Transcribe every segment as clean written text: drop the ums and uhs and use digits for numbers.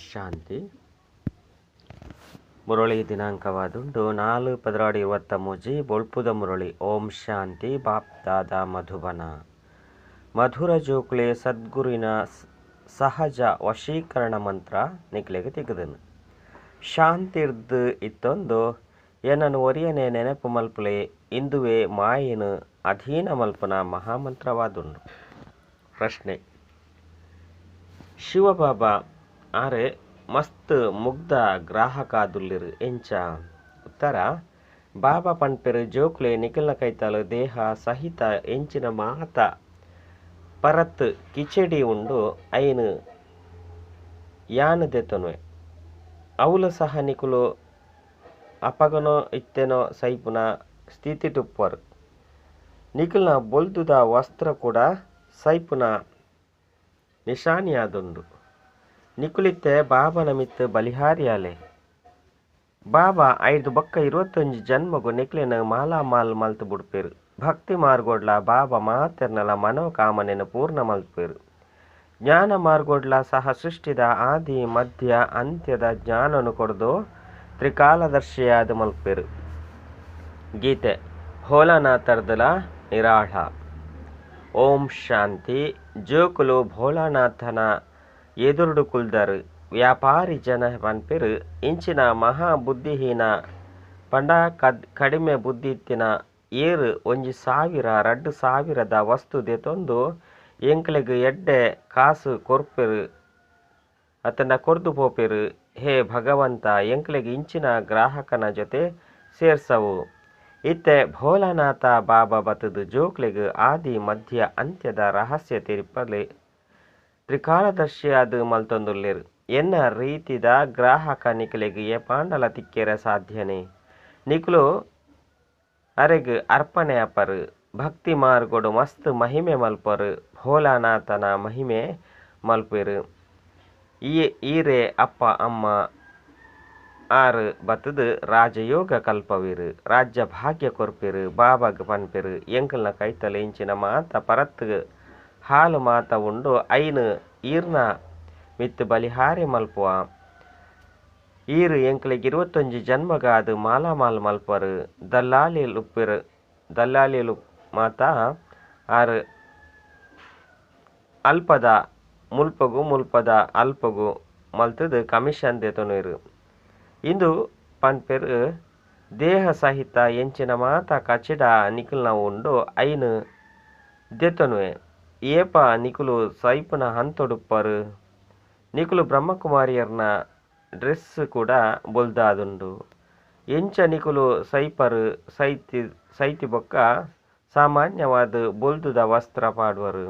ಶಾಂತಿ. ಮುರಳಿ ದಿನಾಂಕವಾದುಂಡು 4/12/23 ಬೊಳ್ಪುದ ಮುರಳಿ. ಓಂ ಶಾಂತಿ. ಬಾಪ್ದಾದ ಮಧುಬನ. ಮಧುರ ಜೋಕುಲೆ ಸದ್ಗುರುವಿನ ಸಹಜ ವಶೀಕರಣ ಮಂತ್ರ ನಿಕ್ಲೆಗ್ ತಿಕ್ಕುದನು. ಶಾಂತಿರ್ದು ಇತ್ತೊಂದು ಏನನ್ನು ಒರಿಯನೆ ನೆನಪು ಮಲ್ಪುಲೆ ಇಂದುವೆ ಮಾಯಿನ ಅಧೀನ ಮಲ್ಪನ ಮಹಾಮಂತ್ರವಾದುಂಡು. ಪ್ರಶ್ನೆ: ಶಿವಬಾಬಾ ಆರೆ ಮಸ್ತ್ ಮುಗ್ಧ ಗ್ರಾಹಕಾದುಲ್ಲಿರು ಎಂಚ? ಉತ್ತರ: ಬಾಬಾ ಪನ್ಪೆರು ಜೋಕುಲೆ ನಿಖಿಲ್ನ ಕೈತಾಲು ದೇಹ ಸಹಿತ ಎಂಚಿನ ಮಾತ ಪರತ್ ಕಿಚಡಿ ಉಂಡು ಐನು ಯಾನು ದೆತೊನುವೆ ಅವುಲ ಸಹ ನಿಕುಲು ಅಪಗನೋ ಇತ್ತೆನೋ ಸೈಪುನ ಸ್ಥಿತಿಟುಪ್ಪರು. ನಿಖಿಲ್ನ ಬೊಲ್ದುದ ವಸ್ತ್ರ ಕೂಡ ಸೈಪುನ ನಿಶಾನಿಯಾದುಂಡು. ನಿಕುಲಿತ್ತೆ ಬಾಬನ ಮಿತ್ತು ಬಲಿಹಾರಿಯಾಲೆ. ಬಾಬಾ 5 ಬೊಕ್ಕ 21 ಜನ್ಮಗು ನಿಕ್ಲೆನ ಮಾಲಾಮಾಲ್ ಮಲ್ತು ಬುಡ್ಪೆರು. ಭಕ್ತಿ ಮಾರ್ಗೋಡ್ಲ ಬಾಬಾ ಮಾತೆರ್ನಲ ಮನೋಕಾಮನೆನು ಪೂರ್ಣ ಮಲ್ಪೆರು. ಜ್ಞಾನ ಮಾರ್ಗೋಡ್ಲ ಸಹ ಸೃಷ್ಟಿದ ಆದಿ ಮಧ್ಯ ಅಂತ್ಯದ ಜ್ಞಾನನು ಕೊಡ್ದು ತ್ರಿಕಾಲದರ್ಶಿಯಾದ ಮಲ್ಪೆರು. ಗೀತೆ ಭೋಲಾನಾಥರ್ದಲ ನಿರಾಳ. ಓಂ ಶಾಂತಿ. ಜೋಕುಲು ಭೋಲಾನಾಥನ ಎದುರುಡು ಕುಲ್ದರು ವ್ಯಾಪಾರಿ ಜನ ಪನ್ಪೆರು ಇಂಚಿನ ಮಹಾ ಬುದ್ಧಿಹೀನ ಪಂಡ ಕಡಿಮೆ ಬುದ್ಧಿ ಇತ್ತಿನ ಏರು 1000 2000 ವಸ್ತು ದೆತೊಂದು ಎಂಕ್ಲೆಗ್ ಎಡ್ಡೆ ಕಾಸು ಕೊರ್ಪೆರು ಅತನ ಕೊರ್ದು ಪೋಪೆರು. ಹೇ ಭಗವಂತ, ಎಂಕ್ಲೆಗ್ ಇಂಚಿನ ಗ್ರಾಹಕನ ಜೊತೆ ಸೇರ್ಸವು. ಇತ್ತೆ ಭೋಲಾನಾಥ ಬಾಬಾ ಬತದು ಜೋಕ್ಲೆಗ್ ಆದಿ ಮಧ್ಯ ಅಂತ್ಯದ ರಹಸ್ಯ ತೆರಿಪಲೆ ತ್ರಿಕಾಲದರ್ಶಿಯಾದ ಮಲ್ತೊಂದುಲ್ಲೆರು. ಎನ್ನ ರೀತಿದ ಗ್ರಾಹಕ ನಿಕ್ಲೆಗ್ ಏಪಾಂಡಲ ತಿಕ್ಕೆರೆ ಸಾಧ್ಯನೆ. ನಿಕ್ಲು ಅರೆಗ್ ಅರ್ಪಣೆ ಅಪರು. ಭಕ್ತಿ ಮಾರ್ಗೋಡು ಮಸ್ತ್ ಮಹಿಮೆ ಮಲ್ಪರು. ಭೋಲಾನಾಥನ ಮಹಿಮೆ ಮಲ್ಪೆರು. ಈರೆ ಅಪ್ಪ ಅಮ್ಮ ಆರು ಬತ್ತದು ರಾಜಯೋಗ ಕಲ್ಪವಿರು. ರಾಜ್ಯ ಭಾಗ್ಯ ಕೊರ್ಪೆರು. ಬಾಬಾಗ್ ಪನ್ಪೆರು ಎಂಕಲ್ನ ಕೈತಲೆ ಇಂಚಿನ ಮಾತ ಪರತ್ ಹಾಲು ಮಾತ ಉಂಡು ಐನು ಈರ್ನ ಮಿತ್ತು ಬಲಿಹಾರಿ ಮಲ್ಪುವ. ಈರು ಎಂಕ್ಲೆಗ್ 21 ಜನ್ಮಗಾದು ಮಾಲಾಮಾಲ್ ಮಲ್ಪರು. ದಲ್ಲಾಳಿಲುಪ್ಪೆರು ದಲ್ಲಾಳಿಲು ಮಾತ ಆರು ಅಲ್ಪದ ಮುಲ್ಪಗು ಮುಲ್ಪದ ಅಲ್ಪಗು ಮಲ್ತದು ಕಮಿಷನ್ ದೆತೊನುವೆರು. ಇಂದು ಪನ್ಪೆರು ದೇಹ ಸಹಿತ ಎಂಚಿನ ಮಾತ ಕಚಿಡ ನಿಕುಲ್ನ ಉಂಡು ಐನು ದೆತೊನುವೆ. ಏಪ ನಿಕುಲು ಸೈಪುನ ಹಂತೊಡುಪ್ಪರು. ನಿಕುಲು ಬ್ರಹ್ಮಕುಮಾರಿಯರ್ನ ಡ್ರೆಸ್ ಕೂಡ ಬೊಲ್ದಾದುಂಡು. ಎಂಚ ನಿಕುಲು ಸೈಪರು ಸೈತಿ ಸೈತಿ ಬೊಕ್ಕ ಸಾಮಾನ್ಯವಾದ ಬೊಲ್ದುದ ವಸ್ತ್ರ ಪಾಡುವರು.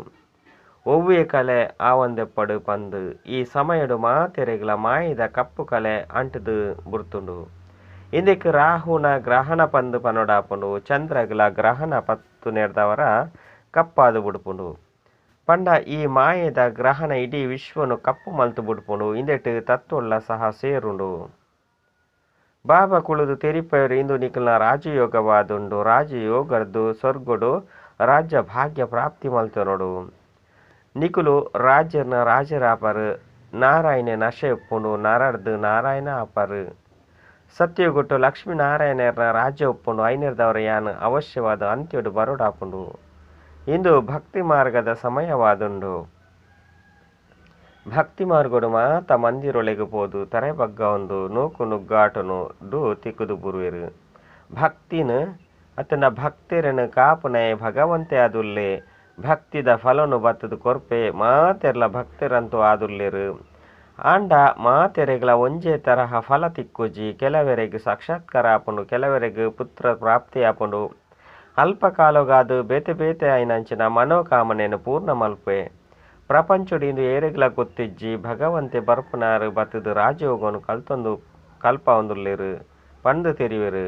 ಒವ್ವೇ ಕಲೆ ಆವಂದೆಪ್ಪಡು ಪಂದು ಈ ಸಮಯಡು ಮಾತೆರೆಗ್ಲ ಮಾಯಿದ ಕಪ್ಪು ಕಲೆ ಅಂಟುದು ಬುರ್ತುಂಡು. ಇಂದಕ್ಕೆ ರಾಹುನ ಗ್ರಹಣ ಪಂದು ಪನೊಡಾಪುಂಡು. ಚಂದ್ರಗ್ಲ ಗ್ರಹಣ ಪತ್ತು ನೆರ್ದವರ ಕಪ್ಪಾದು ಬುಡ್ಪುಂಡು. ಪಂಡ ಈ ಮಾಯದ ಗ್ರಹಣ ಇಡೀ ವಿಶ್ವನು ಕಪ್ಪು ಮಲ್ತು ಬುಡ್ಪುಂಡು. ಇಂದೆಟ್ ತತ್ವೊಲ್ಲ ಸಹ ಸೇರುಂಡು. ಬಾಬಾ ಕುಳುದು ತೆರಿಪೆರು ಇಂದು ನಿಕಲ್ನ ರಾಜಯೋಗವಾದುಂಡು. ರಾಜಯೋಗರ್ದು ಸ್ವರ್ಗಡು ರಾಜ್ಯ ಭಾಗ್ಯ ಪ್ರಾಪ್ತಿ ಮಲ್ತೊನೊಡು. ನಿಕುಲು ರಾಜನ ರಾಜರಾಪರು. ನಾರಾಯಣ ನಶೆ ಉಪ್ಪುಂಡು. ನರರ್ದು ನಾರಾಯಣ ಆಪರು. ಸತ್ಯಗುಟ್ಟು ಲಕ್ಷ್ಮೀನಾರಾಯಣರ ರಾಜ್ಯ ಉಪ್ಪುಂಡು. ಐನೆರ್ದವರ ಯಾನ್ ಅವಶ್ಯವಾದ ಅಂತ್ಯಡು ಬರೋಡಾಪುಂಡು. ಇಂದು ಭಕ್ತಿ ಮಾರ್ಗದ ಸಮಯವಾದುಂಡು. ಭಕ್ತಿ ಮಾರ್ಗಡು ಮಾತ ಮಂದಿರೊಳೆಗು ಪೋದು ತರೆ ಬಗ್ಗ ಒಂದು ನೂಕು ನುಗ್ಗಾಟನು do ತಿಕ್ಕುದು ಬುರುವೆರು. ಭಕ್ತಿನ ಅತನ ಭಕ್ತರನ್ನು ಕಾಪುನೆ ಭಗವಂತೆ ಆದುಲ್ಲೆ. ಭಕ್ತಿದ ಫಲನು ಬತ್ತದು ಕೊರ್ಪೆ. ಮಾತೆರ್ಲ ಭಕ್ತರಂತೂ ಆದುಲ್ಲೆರು. ಆಂಡ ಮಾತೆರೆಗ್ಲ ಒಂಜೇ ತರಹ ಫಲ ತಿಕ್ಕುಜಿ. ಕೆಲವರೆಗ್ ಸಾಕ್ಷಾತ್ಕಾರ ಆಪುಂಡು, ಕೆಲವರೆಗ್ ಪುತ್ರ ಪ್ರಾಪ್ತಿ ಆಪುಂಡು. ಅಲ್ಪ ಕಾಲಗಾದು ಬೇತೆ ಬೇತೆ ಆಯಿನಂಚಿನ ಮನೋಕಾಮನೆಯನ್ನು ಪೂರ್ಣ ಮಲ್ಪೆ. ಪ್ರಪಂಚಡು ಇಂದು ಏರೆಗ್ಲ ಗೊತ್ತಿಜ್ಜಿ. ಭಗವಂತೆ ಬರ್ಪುನಾರು ಬತ್ತದು ರಾಜಯೋಗನು ಕಲ್ತೊಂದು ಕಲ್ಪವೊಂದುಲ್ಲೆರು ಪಂದು ತೆರಿವೆರು.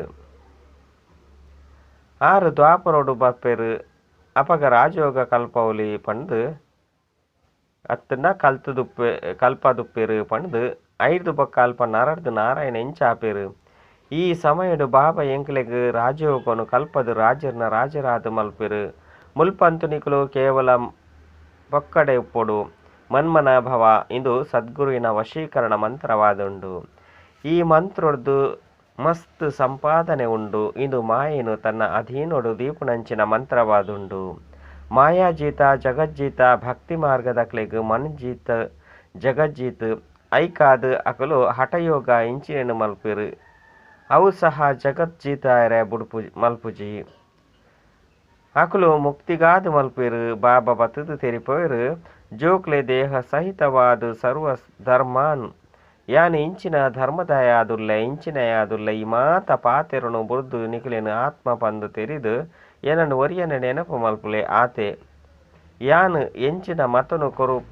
ಆರು ದ್ವಾಪರೋಡು ಬರ್ಪೆರು. ಅಪಗ ರಾಜಯೋಗ ಕಲ್ಪವಲಿ ಪಂದು ಅತ್ತನ್ನ ಕಲ್ತುದುಪ್ಪೆ ಕಲ್ಪದುಪ್ಪೆರು ಪಂದು 5 ಬೊಕ್ಕ ಅಲ್ಪ ನರರ್ದು ನಾರಾಯಣ ಎಂಚಾಪೆರು. ಈ ಸಮಯಡು ಬಾಬಾ ಎಂಕ್ಲೆಗ್ ರಾಜಯೋಗನು ಕಲ್ಪದು ರಾಜರ್ನ ರಾಜರಾದ ಮಲ್ಪೆರು. ಮುಲ್ಪಂತು ನಿಕುಲು ಕೇವಲ ಪೊಕ್ಕಡೆ ಉಪ್ಪೊಡು. ಮನ್ಮನಾಭವ ಇಂದು ಸದ್ಗುರುವಿನ ವಶೀಕರಣ ಮಂತ್ರವಾದುಂಡು. ಈ ಮಂತ್ರೊಡ್ದು ಮಸ್ತ್ ಸಂಪಾದನೆ ಉಂಡು. ಇಂದು ಮಾಯೆನು ತನ್ನ ಅಧೀನೊಡು ದೀಪುನಂಚಿನ ಮಂತ್ರವಾದುಂಡು. ಮಾಯಾಜೀತ ಜಗಜ್ಜೀತ ಭಕ್ತಿ ಮಾರ್ಗದಕ್ಲೆಗ್ ಮನ್ಜೀತ ಜಗಜ್ಜೀತ್ ಐಕಾದ್ ಅಕುಲು ಹಠಯೋಗ ಇಂಚಿನೇನು ಮಲ್ಪೆರು. ಅವು ಸಹ ಜಗಜ್ಜೀತಾಯರೆ ಬುಡ್ಪು ಮಲ್ಪುಜಿ. ಅಕುಲು ಮುಕ್ತಿಗಾದ್ ಮಲ್ಪೆರು. ಬಾಬಾ ಬತ್ತುದು ತೆರಿಪೋಯೆರು. ಜೋಕ್ಲೆ ದೇಹ ಸಹಿತವಾದ ಸರ್ವ ಧರ್ಮಾನ್ ಯಾನ್ ಇಂಚಿನ ಧರ್ಮದಾಯಾದುಲ್ಲೆ ಇಂಚಿನಯಾದುಲ್ಲೆ ಈ ಮಾತ ಪಾತೆರನು ಬುಡ್ದು ನಿಕುಲೆನ್ ಆತ್ಮ ಪಂದು ತೆರಿದು ಏನನ್ನು ಒರಿಯನೆ ನೆನಪು ಮಲ್ಪುಲೆ ಆತೆ. ಯಾನ್ ಎಂಚಿನ ಮತನು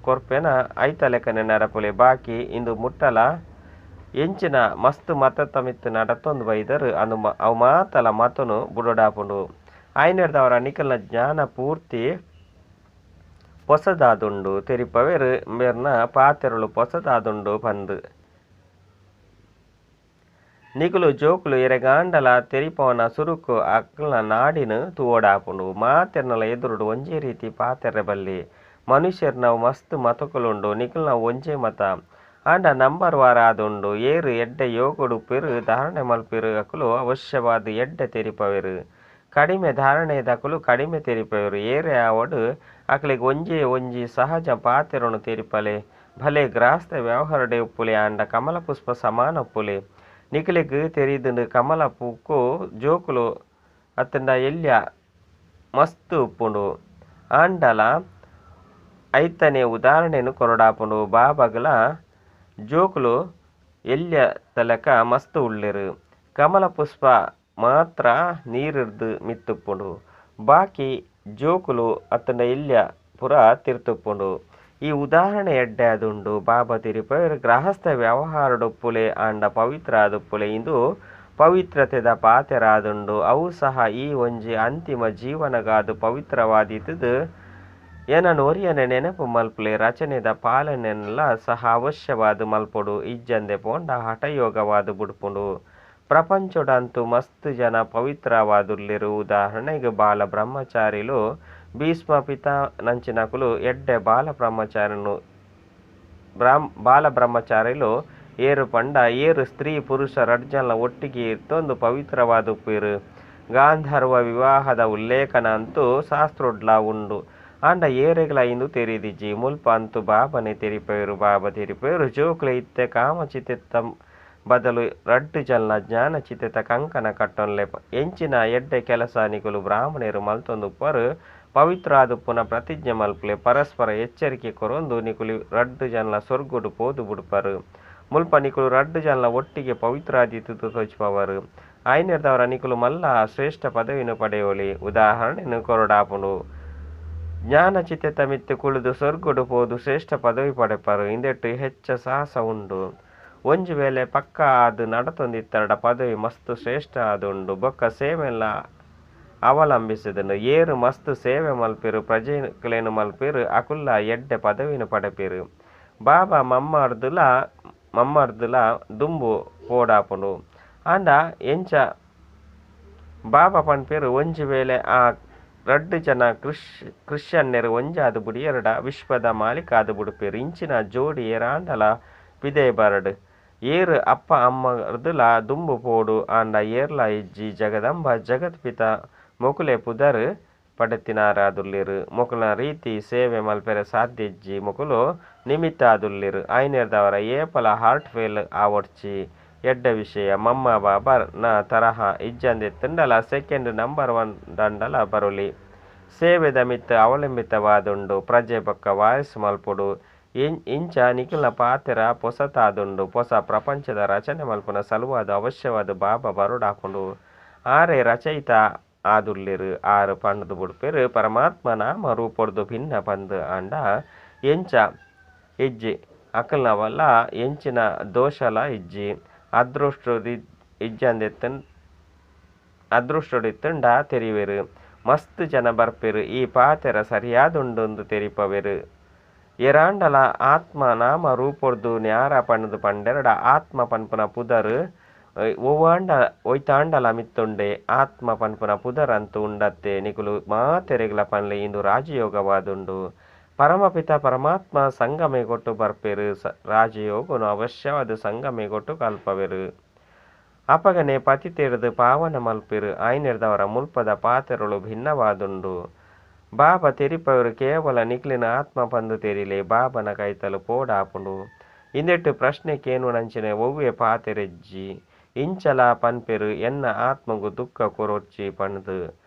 ಕೊರ್ಪೆನ ಐತಲೆಕನೆ ನಡಪುಲೆ ಬಾಕಿ ಇಂದು ಮುಟ್ಟಲ ಎಂಚಿನ ಮಸ್ತ್ ಮತತ ಮಿತ್ತು ನಡತೊಂದು ಬೈದರು ಅಂದು ಅವು ಮಾತಲ ಮತನು ಬುಡೋಡಾಪುಂಡು. ಆಯ್ನೆರ್ದವರ ನಿಕಲ್ನ ಜ್ಞಾನ ಪೂರ್ತಿ ಪೊಸದಾದುಂಡು ತೆರಿಪವೇರು ಮೇರ್ನ ಪಾತೆರಳು ಪೊಸದಾದುಂಡು ಪಂದು. ನಿಕುಲು ಜೋಕುಲು ಎರೆಗಾಂಡಲ ತೆರಿಪವನ ಸುರುಕು ಅಕ್ಲ್ನ ನಾಡಿನ ತೂವೊಡಾಪುಂಡು. ಮಾತೆರ್ನಲ ಎದುರುಡು ಒಂಜೇ ರೀತಿ ಪಾತೆರ್ರೆ ಬಲ್ಲಿ. ಮನುಷ್ಯರ್ನವು ಮಸ್ತ್ ಮತಕುಲುಂಡು ನಿಕಲ್ನವು ಒಂಜೇ ಮತ. ಆಂಡ ನಂಬರ್ ವಾರ್ ಆದುಂಡು. ಏರು ಎಡ್ಡೆ ಯೋಗಡುಪ್ಪೆರು ಧಾರಣೆ ಮಲ್ಪೆರು ಅಕುಲು ಅವಶ್ಯವಾದ ಎಡ್ಡೆ ತೆರಿಪವೆರು. ಕಡಿಮೆ ಧಾರಣೆದಕುಲು ಕಡಿಮೆ ತೆರಿಪವೆರು. ಏರೇ ಆವಡ್ ಅಕ್ಲೆಗ್ ಒಂಜೇ ಒಂಜಿ ಸಹಜ ಪಾತೆರನು ತೆರಿಪಲೆ. ಭಲೆ ಗ್ರಾಸ್ತ ವ್ಯವಹಾರಡೆ ಉಪ್ಪುಲೆ ಆಂಡ ಕಮಲ ಪುಷ್ಪ ಸಮಾನ ಉಪ್ಪುಲೆ. ನಿಕಲೆಗ್ ತೆರಿದುಂಡು ಕಮಲ ಪೂಕು ಜೋಕುಲು ಅತ್ತಂಡ ಎಲ್ಯ ಮಸ್ತ್ ಉಪ್ಪುಂಡು. ಆಂಡಲ ಐತನೆ ಉದಾಹರಣೆನು ಕೊರಡಾಪುಂಡು. ಬಾಬಾಗಲ ಜೋಕುಲು ಎಲ್ಯ ತಲಕ ಮಸ್ತ್ ಉಳ್ಳೆರು. ಕಮಲ ಪುಷ್ಪ ಮಾತ್ರ ನೀರಿರ್ದು ಮಿತ್ತುಪ್ಪುಂಡು. ಬಾಕಿ ಜೋಕುಲು ಅತ್ತಂಡ ಎಲ್ಯ ಪುರ ತಿರ್ತುಪ್ಪುಂಡು. ಈ ಉದಾಹರಣೆ ಎಡ್ಡೆ ಆದುಂಡು. ಬಾಬಾ ತೆರಿಪವೆರು ಗೃಹಸ್ಥ ವ್ಯವಹಾರಡುಪ್ಪುಲೆ ಆಂಡ ಪವಿತ್ರ ಆದುಪ್ಪುಲೆ. ಇಂದು ಪವಿತ್ರತೆದ ಪಾತೆರಾದುಂಡು. ಅವು ಸಹ ಈ ಒಂಜಿ ಅಂತಿಮ ಜೀವನಗಾದು ಪವಿತ್ರವಾದಿತದು ಏನನ್ನು ಒರಿಯನೆ ನೆನಪು ಮಲ್ಪುಲೆ. ರಚನೆದ ಪಾಲನೆಲ್ಲ ಸಹ ಅವಶ್ಯವಾದ ಮಲ್ಪೊಡು. ಇಜ್ಜಂದೆ ಪೋಂಡ ಹಠಯೋಗವಾದ ಬುಡ್ಪುಂಡು. ಪ್ರಪಂಚೊಡಂತೂ ಮಸ್ತ್ ಜನ ಪವಿತ್ರವಾದುಲ್ಲೆರು. ಉದಾಹರಣೆಗೆ ಬಾಲ ಬ್ರಹ್ಮಚಾರಿಲು ಭೀಷ್ಮ ಪಿತಾ ನಂಚಿನಕುಲು ಎಡ್ಡೆ ಬಾಲ ಬ್ರಹ್ಮಚಾರಿನು ಬಾಲ ಬ್ರಹ್ಮಚಾರಿಲು ಏರು ಪಂಡ ಏರು ಸ್ತ್ರೀ ಪುರುಷ ರಡ್ಜನ ಒಟ್ಟಿಗೆ ಇತ್ತೊಂದು ಪವಿತ್ರವಾದುಪ್ಪೇರು. ಗಾಂಧರ್ವ ವಿವಾಹದ ಉಲ್ಲೇಖನ ಅಂತೂ ಶಾಸ್ತ್ರೊಡ್ಲ ಉಂಡು. ಆಂಡ ಏರೆಗ್ಲ ಇಂದು ತೆರಿದಿಜ್ಜಿ. ಮುಲ್ಪ ಅಂತೂ ಬಾಬನೆ ತೆರಿಪೇರು. ಬಾಬಾ ತೆರಿಪೇರು ಜೋಕ್ಲೆ ಇತ್ತೆ ಕಾಮಚಿತೆತ್ತ ಬದಲು ರಡ್ಡು ಜನ ಜ್ಞಾನ ಚಿತೆತ ಕಂಕಣ ಕಟ್ಟೊನ್ಲೆ. ಎಂಚಿನ ಎಡ್ಡೆ ಕೆಲಸ ನಿಕುಲು ಬ್ರಾಹ್ಮಣರು ಮಲ್ತೊಂದುಪ್ಪರು ಪವಿತ್ರಾದುಪ್ಪುನ ಪ್ರತಿಜ್ಞೆ ಮಲ್ಪುಲೆ. ಪರಸ್ಪರ ಎಚ್ಚರಿಕೆ ಕೊರೊಂದು ನಿಕುಲು ರಡ್ಡು ಜನ ಸ್ವರ್ಗುಡು ಪೋದು ಬುಡ್ಪರು. ಮುಲ್ಪ ನಿಕುಲು ರಡ್ಡು ಜನ ಒಟ್ಟಿಗೆ ಪವಿತ್ರಾದಿತ್ತು ತೋಜ್ಪವರು. ಆಯ್ನೆರ್ದವರ ನಿಕುಲು ಮಲ್ಲ ಶ್ರೇಷ್ಠ ಪದವಿಯನ್ನು ಪಡೆಯೋಲಿ. ಉದಾಹರಣೆಯನ್ನು ಕೊರಡಾಪುಂಡು. ಜ್ಞಾನ ಚಿತೆತ ಮಿತ್ತು ಕುಳಿದು ಸ್ವರ್ಗುಡು ಪೋದು ಶ್ರೇಷ್ಠ ಪದವಿ ಪಡೆಪರು. ಇಂದೆಟ್ಟು ಹೆಚ್ಚ ಸಾಹಸ ಉಂಡು. ಒಂಜಿ ವೇಳೆ ಪಕ್ಕ ಆದು ನಡತೊಂದಿತ್ತರಡ ಪದವಿ ಮಸ್ತ್ ಶ್ರೇಷ್ಠ ಆದುಂಡು. ಬೊಕ್ಕ ಸೇವೆಲ್ಲ ಅವಲಂಬಿಸಿದನು. ಏರು ಮಸ್ತ್ ಸೇವೆ ಮಲ್ಪೆರು ಪ್ರಜೆಗಳೇನು ಮಲ್ಪೆರು ಅಕುಲ್ಲ ಎಡ್ಡೆ ಪದವಿಯನ್ನು ಪಡೆಪೆರು. ಬಾಬಾ ಮಮ್ಮರ್ದುಲ ದುಂಬು ಪೋಡಾಪುಂಡು. ಆಂಡ ಎಂಚ ಬಾಬಾ ಪನ್ಪೆರು ಒಂಜಿ ವೇಳೆ ಆ ರಡ್ಡು ಜನ ಕ್ರಿಶ್ಚಿಯನ್ನರು ಒಂಜಾದು ಬುಡಿಯರಡ ವಿಶ್ವದ ಮಾಲೀಕಾದು ಬುಡುಪೆರು. ಇಂಚಿನ ಜೋಡಿ ಏರಾಂಡಲ ಪಿದೆ ಬರಡು. ಏರು ಅಪ್ಪ ಅಮ್ಮರ್ದುಲ ದುಂಬು ಪೋಡು. ಆಂಡ ಏರ್ಲ ಇಜ್ಜಿ. ಜಗದಂಬ ಜಗತ್ಪಿತ ಮೊಕುಲೆ ಪುದರ್ ಪಡೆತಿನಾರಾದುಲ್ಲೆರು. ಮೊಕುಲ ರೀತಿ ಸೇವೆ ಮಲ್ಪೆರೆ ಸಾಧ್ಯ ಇಜ್ಜಿ. ಮೊಕುಲು ನಿಮಿತ್ತ ಆದುಲ್ಲೆರು. ಆಯ್ನೆರ್ದವರ ಏಪಲ ಹಾರ್ಟ್ ಫೇಲ್ ಆವೊಡ್ಚಿ. ಎಡ್ಡೆ ವಿಷಯ. ಮಮ್ಮ ಬಾಬಾ ನ ತರಹ ಇಜ್ಜಂದೆತ್ತುಂಡಲ ಸೆಕೆಂಡ್ ನಂಬರ್ 1 ದಂಡಲ ಬರೊಲಿ. ಸೇವೆದ ಮಿತ್ತು ಅವಲಂಬಿತವಾದುಂಡು. ಪ್ರಜೆ ಬೊಕ್ಕ ವಾರಿಸು ಮಲ್ಪೊಡು. ಇಂಚ ನಿಕಲ್ನ ಪಾತೆರ ಪೊಸತಾದುಂಡು. ಪೊಸ ಪ್ರಪಂಚದ ರಚನೆ ಮಲ್ಪುನ ಸಲುವಾದ ಅವಶ್ಯವಾದ ಬಾಬಾ ಬರೊಡಾಪುಂಡು. ಆರೆ ರಚಯಿತ ಆದುಲ್ಲೆರು. ಆರು ಪಂಡ್ದು ಬುಡ್ಪೆರು. ಪರಮಾತ್ಮ ನಾಮ ರೂಪೊಡ್ದು ಭಿನ್ನ ಪಂದು. ಆಂಡ ಎಂಚ ಇಜ್ಜಿ ಅಕಲ್ನವಲ್ಲ ಎಂಚಿನ ದೋಷಲ ಇಜ್ಜಿ. ಅದೃಷ್ಟೊಡಿತ್ತುಂಡ ತೆರಿವೆರು. ಮಸ್ತ್ ಜನ ಬರ್ಪೆರು. ಈ ಪಾತೆರ ಸರಿಯಾದುಂಡು ತೆರಿಪವೆರು. ಏರಾಂಡಲ ಆತ್ಮ ನಾಮ ರೂಪೊಡ್ದು ನ್ಯಾರ ಪಂಡ್ದು ಪಂಡೆರಡ ಆತ್ಮ ಪನ್ಪುನ ಪುದರ್ ಒವ್ವಾಂಡ ಒಯ್ತಾಂಡಲ ಮಿತ್ತುಂಡೆ. ಆತ್ಮ ಪನ್ಪುನ ಪುದರ್ ಅಂತೂ ಉಂಡತ್ತೆ. ನಿಕುಲು ಮಾತೆರೆಗ್ಲ ಪನ್ಲೆ. ಇಂದು ರಾಜಯೋಗವಾದುಂಡು. ಪರಮಪಿತ ಪರಮಾತ್ಮ ಸಂಗಮೆಗೊಟ್ಟು ಬರ್ಪೆರು. ರಾಜಯೋಗನು ಅವಶ್ಯವಾದ ಸಂಗಮೆಗೊಟ್ಟು ಕಲ್ಪವೆರು. ಅಪಗನೆ ಪತಿತೆರ್ದು ಪಾವನ ಮಲ್ಪೆರು. ಆಯ್ನೆರ್ದವರ ಮುಲ್ಪದ ಪಾತೆರಳು ಭಿನ್ನವಾದುಂಡು. ಬಾಬಾ ತೆರಿಪವರು ಕೇವಲ ನಿಕ್ಲಿನ ಆತ್ಮ ಪಂದು ತೆರಿಲೆ ಬಾಬನ ಕೈತಲು ಪೋಡಾಪುಂಡು. ಇಂದೆಟ್ಟು ಪ್ರಶ್ನೆ ಕೇನುನಂಚಿನ ಒವ್ವೆ ಪಾತೆರೆಜ್ಜಿ. ಇಂಚಲ ಪನ್ಪೆರು ಎನ್ನ ಆತ್ಮಗು ದುಃಖ ಕೊರೊಚ್ಚಿ ಪಂದು.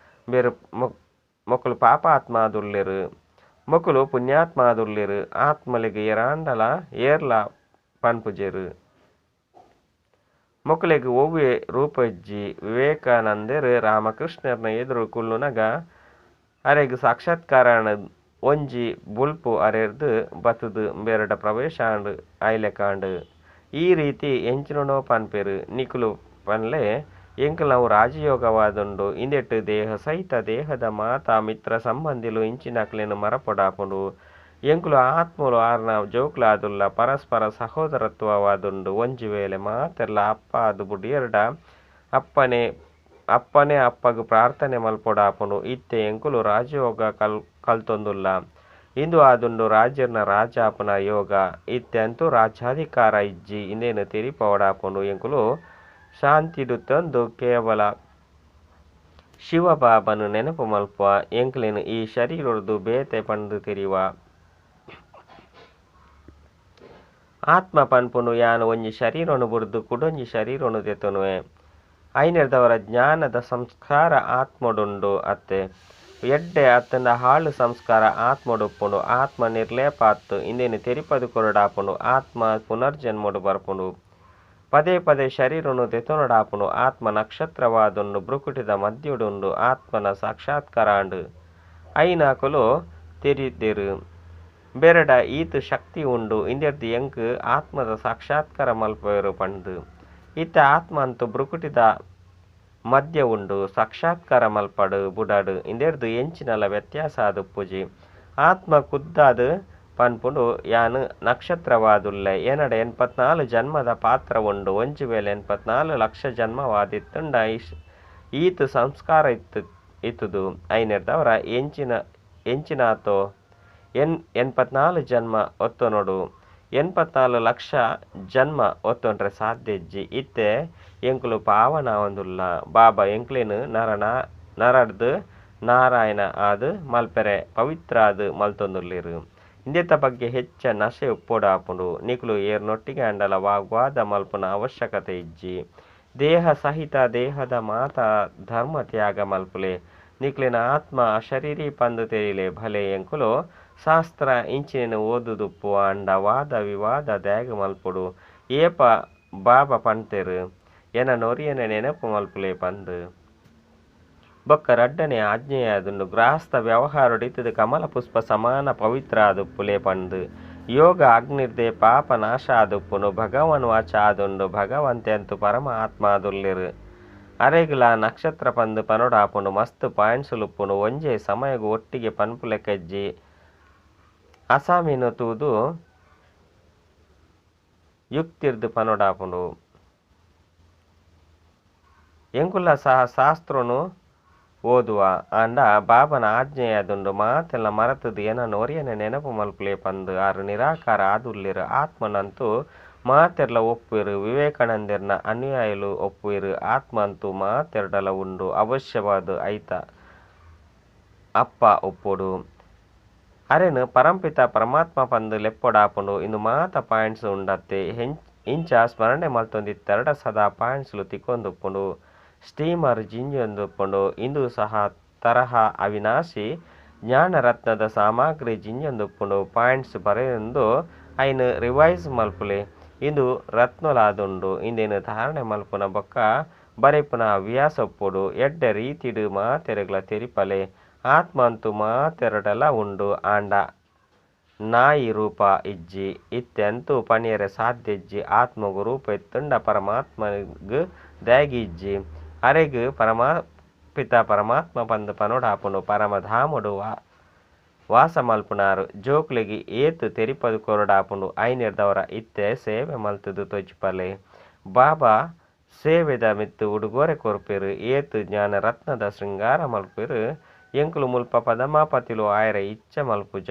ಬೇರು ಮೊಕುಲು ಪಾಪಾತ್ಮಾದುಲ್ಲೆರು ಮೊಕುಲು ಪುಣ್ಯಾತ್ಮಾದುಲ್ಲೆರು. ಆತ್ಮಲಿಗೆ ಏರಾಂಡಲ ಏರ್ಲ ಪನ್ಪುಜೆರು. ಮೊಕುಲೆಗ್ ಒವ್ವೆ ರೂಪ ಇಜ್ಜಿ. ವಿವೇಕಾನಂದರು ರಾಮಕೃಷ್ಣರ್ನ ಎದುರು ಕುಲ್ಲುನಗ ಅರೆಗ್ ಸಾಕ್ಷಾತ್ಕಾರ ಒಂಜಿ ಬೊಲ್ಪು ಅರೆರ್ದು ಬತ್ತುದು ಬೇರಡ ಪ್ರವೇಶ ಆಂಡ್ ಆಯ್ಲೆಕಾಂಡ್. ಈ ರೀತಿ ಎಂಚಿನೋ ಪನ್ಪೆರು. ನಿಕುಲು ಪನ್ಲೆ ಎಂಕಲ್ನವು ರಾಜಯೋಗವಾದುಂಡು. ಇಂದೆಟ್ಟು ದೇಹ ಸಹಿತ ದೇಹದ ಮಾತಾ ಮಿತ್ರ ಸಂಬಂಧಿಲು ಇಂಚಿನಕ್ಲೆನ್ ಮರಪೊಡಾಪುಂಡು. ಎಂಕುಲು ಆತ್ಮಲು ಆರ್ನ ಜೋಕ್ಲಾದುಲ್ಲ. ಪರಸ್ಪರ ಸಹೋದರತ್ವವಾದುಂಡು. ಒಂಜಿ ವೇಳೆ ಮಾತೆರ್ಲ ಅಪ್ಪ ಆದು ಬುಡಿಯರ್ಡ ಅಪ್ಪನೆ ಅಪ್ಪನೇ ಅಪ್ಪಗ್ ಪ್ರಾರ್ಥನೆ ಮಲ್ಪೊಡಾಪುಂಡು. ಇತ್ತೆ ಎಂಕುಲು ರಾಜಯೋಗ ಕಲ್ತೊಂದುಲ್ಲ. ಇಂದು ಆದುಂಡು ರಾಜರ್ನ ರಾಜಾಪನ ಯೋಗ. ಇತ್ತೆ ಅಂತೂ ರಾಜಾಧಿಕಾರ ಇಜ್ಜಿ. ಇಂದೇನು ತೆರಿಪೊಡಾಪುಂಡು. ಎಂಕುಲು ಶಾಂತಿಡುತ್ತೊಂದು ಕೇವಲ ಶಿವಬಾಬನು ನೆನಪು ಮಲ್ಪುವ. ಎಂಕ್ಲೆನ್ ಈ ಶರೀರೊರ್ದು ಬೇತೆ ಪಂದು ತೆರಿವ. ಆತ್ಮ ಪನ್ಪುಂಡು ಯಾನ್ ಒಂಜಿ ಶರೀರೊನು ಬುಡ್ದು ಕುಡೊಂಜಿ ಶರೀರೊನು ದೆತೊನುವೆ. ಐನೆರ್ದವರ ಜ್ಞಾನದ ಸಂಸ್ಕಾರ ಆತ್ಮಡುಂಡು ಅತ್ತೆ. ಎಡ್ಡೆ ಅತ್ತಂಡ ಹಾಳು ಸಂಸ್ಕಾರ ಆತ್ಮಡುಪ್ಪುಂಡು. ಆತ್ಮ ನಿರ್ಲೇಪಾತ್ತು. ಇಂದೇನು ತೆರಿಪದು ಕೊರಡಾಪುಂಡು. ಆತ್ಮ ಪುನರ್ಜನ್ಮಡು ಬರ್ಪುಂಡು. ಪದೇ ಪದೇ ಶರೀರನು ದೆತೊನಡಾಪುಂಡು. ಆತ್ಮ ನಕ್ಷತ್ರವಾದುಂಡು. ಬ್ರುಕುಟಿದ ಮಧ್ಯಡುಂಡು. ಆತ್ಮನ ಸಾಕ್ಷಾತ್ಕಾರ ಆಂಡು. ಐನಾಕುಲು ತೆರಿದೆರು. ಬೇರೆಡ ಈತ್ ಶಕ್ತಿ ಉಂಡು. ಇಂದೆರ್ದು ಎಂಕ್ ಆತ್ಮದ ಸಾಕ್ಷಾತ್ಕಾರ ಮಲ್ಪವೆರು ಪಂದು. ಇತ್ತೆ ಆತ್ಮ ಅಂತೂ ಬ್ರುಕುಟಿದ ಮಧ್ಯ ಉಂಡು. ಸಾಕ್ಷಾತ್ಕಾರ ಮಲ್ಪಡು ಬುಡಾಡು ಇಂದೆರ್ದು ಎಂಚಿನಲ ವ್ಯತ್ಯಾಸ ಆದುಪ್ಪುಜಿ. ಆತ್ಮ ಕುದ್ದಾದು ಪನ್ಪುಂಡು ಯಾನ್ ನಕ್ಷತ್ರವಾದುಲ್ಲೆ. ಏನಡ 84 ಜನ್ಮದ ಪಾತ್ರ ಉಂಡು. ಒಂಜಿ ವೇಳೆ 84 ಲಕ್ಷ ಜನ್ಮವಾದಿತ್ತುಂಡ ಈತ್ ಸಂಸ್ಕಾರ ಇತ್ತುದು. ಐನೆರ್ದವರ ಎಂಚಿನಾತೋ 84 ಜನ್ಮ ಒತ್ತೊನೊಡು. 84 ಲಕ್ಷ ಜನ್ಮ ಒತ್ತೊಂಡ್ರೆ ಸಾಧ್ಯ ಇಜ್ಜಿ. ಇತ್ತೆ ಎಂಕುಲು ಪಾವನ ಆವೊಂದುಲ್ಲ. ಬಾಬಾ ಎಂಕ್ಲೆನ್ ನರಡ್ದು ನಾರಾಯಣ ಆದ್ ಮಲ್ಪೆರೆ ಪವಿತ್ರ ಆದ್ ಮಲ್ತೊಂದುಲ್ಲೆರು. ಇಂದೆತ ಬಗ್ಗೆ ಹೆಚ್ಚ ನಶೆ ಉಪ್ಪೊಡಾಪುಂಡು. ನಿಕುಲು ಏರ್ನೊಟ್ಟಿಗೆ ಆಂಡಲ ವಾಗ್ವಾದ ಮಲ್ಪುನ ಅವಶ್ಯಕತೆ ಇಜ್ಜಿ. ದೇಹ ಸಹಿತ ದೇಹದ ಮಾತಾ ಧರ್ಮ ತ್ಯಾಗ ಮಲ್ಪುಲೆ. ನಿಕ್ಲೆನ ಆತ್ಮ ಅಶರೀರಿ ಪಂದು ತೆರಿಲೆ. ಭಲೆ ಎಂಕುಲು ಶಾಸ್ತ್ರ ಇಂಚಿನೆನ್ ಓದುದುಪ್ಪು ಆಂಡ ವಾದ ವಿವಾದ ದ್ಯಾಗ್ ಮಲ್ಪೊಡು. ಏಪ ಬಾಬಾ ಪಂತೆರು ಎನ ನೊರಿಯನೆ ನೆನಪು ಮಲ್ಪುಲೆ ಪಂದು. ಬೊಕ್ಕ ರಡ್ಡನೆ ಆಜ್ಞೆಯಾದುಂಡು. ಗೃಹಸ್ಥ ವ್ಯವಹಾರಡಿತ್ತದ ಕಮಲ ಪುಷ್ಪ ಸಮಾನ ಪವಿತ್ರ ಆದುಪ್ಪುಲೆ ಪಂದು. ಯೋಗ ಅಗ್ನಿರ್ದೆ ಪಾಪ ನಾಶ ಆದುಪ್ಪುನು. ಭಗವಾನ್ ವಾಚ ಆದುಂಡು. ಭಗವಂತೆ ಅಂತೂ ಪರಮ ಆತ್ಮ ಆದುಲ್ಲೆರು. ಅರೆಗ್ಲ ನಕ್ಷತ್ರ ಪಂದು ಪನೊಡಾಪುಂಡು. ಮಸ್ತ್ ಪಾಯಿಂಟ್ಸ್ ಲುಪ್ಪುಂಡು. ಒಂಜೆ ಸಮಯಗು ಒಟ್ಟಿಗೆ ಪನ್ಪುಲೆಕಜ್ಜಿ. ಅಸಾಮಿನು ತೂದು ಯುಕ್ತಿರ್ದು ಪನೊಡಾಪುಂಡು. ಎಂಕುಲ ಸಹ ಶಾಸ್ತ್ರನು ಓದುವ ಆಂಡ ಬಾಬನ ಆಜ್ಞೆಯಾದುಂಡು. ಮಾತೆಲ್ಲ ಮರತದು ಎನ ನೊರಿಯನೆ ನೆನಪು ಮಲ್ಪುಲೆ ಪಂದು. ಆರು ನಿರಾಕಾರ ಆದುಲ್ಲೆರು. ಆತ್ಮನಂತೂ ಮಾತೆರ್ಲ ಒಪ್ಪುವೆರು. ವಿವೇಕಾನಂದೆರ್ನ ಅನುಯಾಯಿಲು ಒಪ್ಪುವೆರು. ಆತ್ಮ ಅಂತೂ ಮಾತೆರ್ಡಲ ಉಂಡು. ಅವಶ್ಯವಾದ ಐತ ಅಪ್ಪ ಒಪ್ಪೊಡು. ಅರೆನ್ ಪರಂಪಿತ ಪರಮಾತ್ಮ ಪಂದು ಲೆಪ್ಪೊಡಾಪುಂಡು. ಇಂದು ಮಾತ ಪಾಯಿಂಟ್ಸ್ ಉಂಡತ್ತೆ. ಇಂಚ ಸ್ಮರಣೆ ಮಲ್ತೊಂದಿತ್ತೆರಡ ಸದಾ ಪಾಯಿಂಟ್ಸ್ಲು ತಿಕ್ಕೊಂದುಪ್ಪುಂಡು. ಸ್ಟೀಮರ್ ಜಿಂಜೊಂದುಪ್ಪುಂಡು. ಇಂದು ಸಹ ತರಹ ಅವಿನಾಶಿ ಜ್ಞಾನರತ್ನದ ಸಾಮಗ್ರಿ ಜಿಂಜೊಂದುಪ್ಪುಂಡು. ಪಾಯಿಂಟ್ಸ್ ಬರೆಯೊಂದು ಐನ್ ರಿವೈಸ್ ಮಲ್ಪುಲೆ. ಇಂದು ರತ್ನಲಾದುಂಡು. ಇಂದೇನು ಧಾರಣೆ ಮಲ್ಪುನ ಬೊಕ್ಕ ಬರೆಪುನ ಹವ್ಯಾಸ ಉಪ್ಪೊಡು. ಎಡ್ಡೆ ರೀತಿಡು ಮಾತೆರೆಗ್ಲ ತೆರಿಪಲೆ. ಆತ್ಮ ಅಂತೂ ಮಾತೆರಡಲ ಉಂಡು. ಆಂಡ ನಾಯಿ ರೂಪ ಇಜ್ಜಿ. ಇತ್ತೆ ಅಂತೂ ಪಣಿಯರೆ ಸಾಧ್ಯ ಇಜ್ಜಿ. ಆತ್ಮಗು ರೂಪ ಇತ್ತುಂಡ ಪರಮಾತ್ಮಗ್ ದ್ಯಾಗಿ ಇಜ್ಜಿ. ಅರೆಗ್ ಪರಮಾಪಿತ ಪರಮಾತ್ಮ ಪಂದು ಪನೊಡಾಪುಂಡು. ಪರಮಧಾಮಡು ವಾಸ ಮಲ್ಪುನಾರು. ಜೋಕ್ಲೆಗ್ ಏತ್ ತೆರಿಪದು ಕೊರಡಾಪುಂಡು. ಐನೆರ್ದವರ ಇತ್ತೆ ಸೇವೆ ಮಲ್ತುದು ತೋಜಿಪಲೆ. ಬಾಬಾ ಸೇವೆದ ಮಿತ್ತು ಉಡುಗೊರೆ ಕೊರ್ಪೆರು. ಏತ್ ಜ್ಞಾನರತ್ನದ ಶೃಂಗಾರ ಮಲ್ಪೆರು. ಎಂಕುಲು ಮುಲ್ಪ ಪದಮಾಪತಿಲು ಆಯೆರೆ ಇಚ್ಛೆ ಮಲ್ಪುಜ.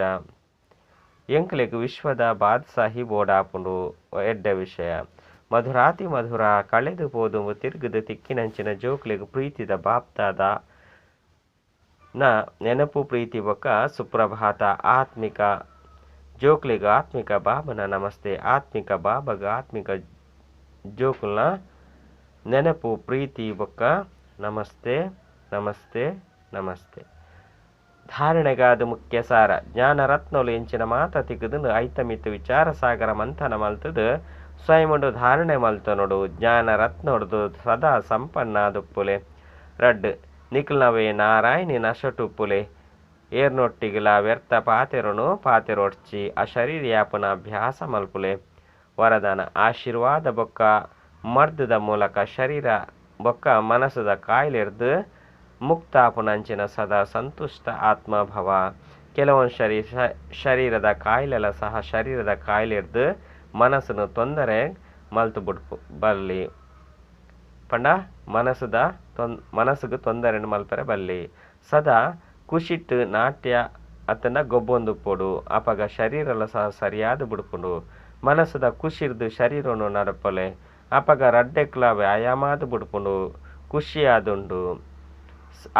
ಎಂಕ್ಲೆಗ್ ವಿಶ್ವದ ಬಾದ್ಸಾಹಿ ಬೋಡಾಪುಂಡು. ಎಡ್ಡೆ ವಿಷಯ. ಮಧುರಾತಿ ಮಧುರ ಕಳೆದು ಪೋದು ತಿರ್ಗುದು ತಿಕ್ಕಿನಂಚಿನ ಜೋಕ್ಲೆಗ್ ಪ್ರೀತಿದ ಬಾಪ್ದಾದ ನ ನೆನಪು ಪ್ರೀತಿ ಬೊಕ್ಕ ಸುಪ್ರಭಾತ. ಆತ್ಮಿಕ ಜೋಕ್ಲೆಗ್ ಆತ್ಮಿಕ ಬಾಬನ ನಮಸ್ತೆ. ಆತ್ಮಿಕ ಬಾಬಗ ಆತ್ಮಿಕ ಜೋಕುಲ್ನ ನೆನಪು ಪ್ರೀತಿ ಬೊಕ್ಕ ನಮಸ್ತೆ ನಮಸ್ತೆ ನಮಸ್ತೆ. ಧಾರಣೆಗಾದ ಮುಖ್ಯ ಸಾರ ಜ್ಞಾನರತ್ನಲು ಎಂಚಿನ ಮಾತ ತಿಕ್ಕುದುಂಡು ಐತಮಿತ ವಿಚಾರ ಸಾಗರ ಮಂಥನ ಮಲ್ತದು ಸ್ವಯಂಡು ಧಾರಣೆ ಮಲ್ತನೊಡು. ಜ್ಞಾನರತ್ನೊಡ್ದು ಸದಾ ಸಂಪನ್ನಾದುಪ್ಪುಲೆ. ರಡ್ಡ್ ನಿಕ್ಲ್ನವೇ ನಾರಾಯಣಿ ನಶಟುಪ್ಪುಲೆ. ಏರ್ನೊಟ್ಟಿಗಿಲ ವ್ಯರ್ಥ ಪಾತೆರೊನು ಪಾತೆರೊಡ್ಚಿ ಅಶರೀರಿಯಾಪುನ ಅಭ್ಯಾಸ ಮಲ್ಪುಲೆ. ವರದಾನ ಆಶೀರ್ವಾದ ಬೊಕ್ಕ ಮರ್ದದ ಮೂಲಕ ಶರೀರ ಬೊಕ್ಕ ಮನಸ್ಸುದ ಕಾಯಿಲೆರ್ದು ಮುಕ್ತಾಪುನಂಚಿನ ಸದಾ ಸಂತುಷ್ಟ ಆತ್ಮಭವ. ಕೆಲವೊಂದು ಶರೀರದ ಕಾಯಿಲೆಲ ಸಹ ಶರೀರದ ಕಾಯಿಲೆರ್ದು ಮನಸ್ಸನ್ನು ತೊಂದರೆ ಮಲ್ತು ಬುಡ್ಪು ಬಲ್ಲಿ ಪಂಡ ಮನಸ್ಸುದ ಮನಸ್ಸುಗೆ ತೊಂದರೆಯನ್ನು ಮಲ್ಪರೆ ಬಲ್ಲಿ. ಸದಾ ಖುಷಿಟ್ಟು ನಾಟ್ಯ ಅತ್ತಂಡ ಗೊಬ್ಬೊಂದುಪ್ಪೊಡು. ಅಪಗ ಶರೀರಲ ಸಹ ಸರಿಯಾದ ಬುಡ್ಪುಂಡು. ಮನಸ್ಸುದ ಖುಷಿರ್ದು ಶರೀರವನ್ನು ನಡಪಲೆ. ಅಪಗ ರಡ್ಡೆಕ್ಲ ವ್ಯಾಯಾಮಾದ ಬುಡ್ಪುಂಡು, ಖುಷಿಯಾದುಂಡು,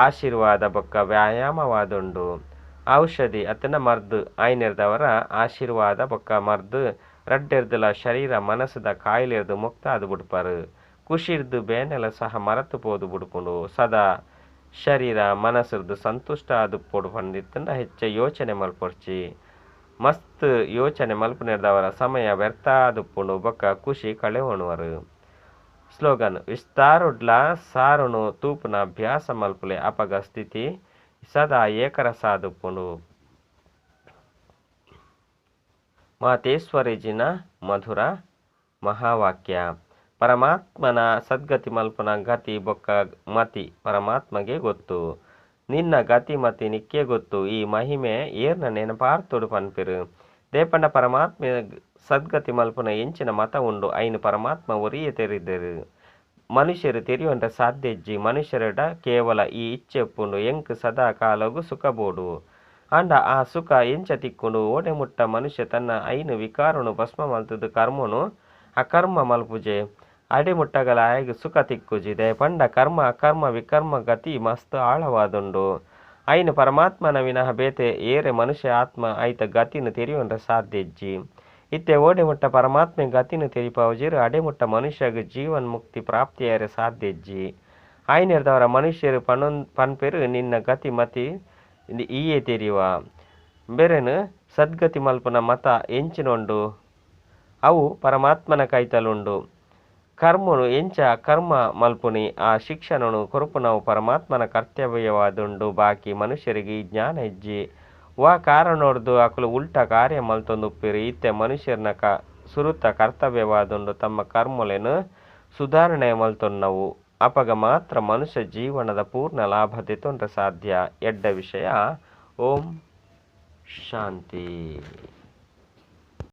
ಆಶೀರ್ವಾದ ಬೊಕ್ಕ ವ್ಯಾಯಾಮವಾದುಂಡು. ಔಷಧಿ ಅತ್ತಂಡ ಮರ್ದು ಆಯ್ನೆರ್ದವರ ಆಶೀರ್ವಾದ ಬೊಕ್ಕ ಮರ್ದು ರಡ್ಡೆರ್ದಲ ಶರೀರ ಮನಸ್ಸುದ ಕಾಯಿಲೆರ್ದು ಮುಕ್ತ ಆದ್ ಬುಡ್ಪರು. ಖುಷಿರ್ದು ಬೇನೆಲ ಸಹ ಮರತು ಪೋದು ಬುಡ್ಪುಂಡು. ಸದಾ ಶರೀರ ಮನಸ್ಸುರ್ದು ಸಂತುಷ್ಟ ಆದುಪ್ಪೊಡು ಪಂದಿತ್ತಂಡ ಹೆಚ್ಚ ಯೋಚನೆ ಮಲ್ಪೊಡ್ಚಿ. ಮಸ್ತ್ ಯೋಚನೆ ಮಲ್ಪುನೆರ್ದವರ ಸಮಯ ವ್ಯರ್ಥ ಆದುಪ್ಪುಂಡು ಬೊಕ್ಕ ಖುಷಿ ಕಳೆವಣುವರು. ಸ್ಲೋಗನ್ ವಿಸ್ತಾರೊಡ್ಲ ಸಾರುನು ತೂಪುನ ಅಭ್ಯಾಸ ಮಲ್ಪುಲೆ. ಅಪಗ ಸ್ಥಿತಿ ಸದಾ ಏಕರಸಾದುಪ್ಪುಂಡು. ಮಾತೇಶ್ವರಿಜಿನ ಮಧುರ ಮಹಾವಾಕ್ಯ. ಪರಮಾತ್ಮನ ಸದ್ಗತಿ ಮಲ್ಪುನ ಗತಿ ಬೊಕ್ಕ ಮತಿ ಪರಮಾತ್ಮಗೆ ಗೊತ್ತು. ನಿನ್ನ ಗತಿ ಮತಿ ನಿಕ್ಕೆ ಗೊತ್ತು. ಈ ಮಹಿಮೆ ಏರ್ನ ನೆನಪಾರ್ತೊಡು ಪನ್ಪಿರು. ದೇಪಂಡ ಪರಮಾತ್ಮ ಸದ್ಗತಿ ಮಲ್ಪುನ ಎಂಚಿನ ಮತ ಉಂಡು ಐನು ಪರಮಾತ್ಮ ಒರಿಯೇ ತೆರಿದರು. ಮನುಷ್ಯರು ತೆರಿಯುವಂತ ಸಾಧ್ಯ ಇಜ್ಜಿ. ಮನುಷ್ಯರಡ ಕೇವಲ ಈ ಇಚ್ಛೆ ಉಪ್ಪುಂಡು ಎಂಕ್ ಸದಾ ಕಾಲಗು ಸುಖ ಬೋಡು. ಆಂಡ ಆ ಸುಖ ಎಂಚ ತಿಕ್ಕುಂಡು? ಓಡೆ ಮುಟ್ಟ ಮನುಷ್ಯ ತನ್ನ ಐನು ವಿಕಾರನು ಭಸ್ಮ ಮಲ್ತದು ಕರ್ಮನು ಅಕರ್ಮ ಮಲ್ಪುಜೆ ಅಡೆ ಮುಟ್ಟಗಲ ಆಯಗ್ ಸುಖ ತಿಕ್ಕುಜಿದೆ. ಪಂಡ ಕರ್ಮ ಅಕರ್ಮ ವಿಕರ್ಮ ಗತಿ ಮಸ್ತ್ ಆಳವಾದುಂಡು. ಐನು ಪರಮಾತ್ಮನ ವಿನಃ ಬೇತೆ ಏರೆ ಮನುಷ್ಯ ಆತ್ಮ ಐತ ಗತಿನ ತೆರಿಯುವಂತ ಸಾಧ್ಯ ಇಜ್ಜಿ. ಇತ್ತೆ ಓಡೆ ಮುಟ್ಟ ಪರಮಾತ್ಮೆ ಗತಿನ ತೆರಿಪಾವುಜಿರು ಅಡೆ ಮುಟ್ಟ ಮನುಷ್ಯಗ ಜೀವನ್ ಮುಕ್ತಿ ಪ್ರಾಪ್ತಿಯಾರೆ ಸಾಧ್ಯ ಇಜ್ಜಿ. ಆಯ್ನೆರ್ದವರ ಮನುಷ್ಯರು ಪನ್ಪೆರು ನಿನ್ನ ಗತಿ ಮತಿ ಈಯೇ ತೆರಿಯುವ. ಬೇರೆನು ಸದ್ಗತಿ ಮಲ್ಪುನ ಮತ ಎಂಚಿನೊಂಡು ಅವು ಪರಮಾತ್ಮನ ಕೈತಲುಂಡು. ಕರ್ಮನು ಎಂಚ ಕರ್ಮ ಮಲ್ಪುನಿ ಆ ಶಿಕ್ಷಣನು ಕೊರಪುನವು ಪರಮಾತ್ಮನ ಕರ್ತವ್ಯವಾದುಂಡು. ಬಾಕಿ ಮನುಷ್ಯರಿಗೆ ಈ ಜ್ಞಾನ ಇಜ್ಜಿ. ವಾ ಕಾರಣೊಡ್ದು ಅಕುಲು ಉಲ್ಟ ಕಾರ್ಯ ಮಲ್ತೊಂದುಪ್ಪಿರು. ಇತ್ತೆ ಮನುಷ್ಯರನ ಸುರುತ ಕರ್ತವ್ಯವಾದುಂಡು ತಮ್ಮ ಕರ್ಮಲೆನು ಸುಧಾರಣೆ ಮಲ್ತೊನ್ನವು. ಅಪಗ ಮಾತ್ರ ಮನುಷ್ಯ ಜೀವನದ ಪೂರ್ಣ ಲಾಭ ದೆತೊಂಡ್ರೆ ಸಾಧ್ಯ. ಎಡ್ಡ ವಿಷಯ. ಓಂ ಶಾಂತಿ.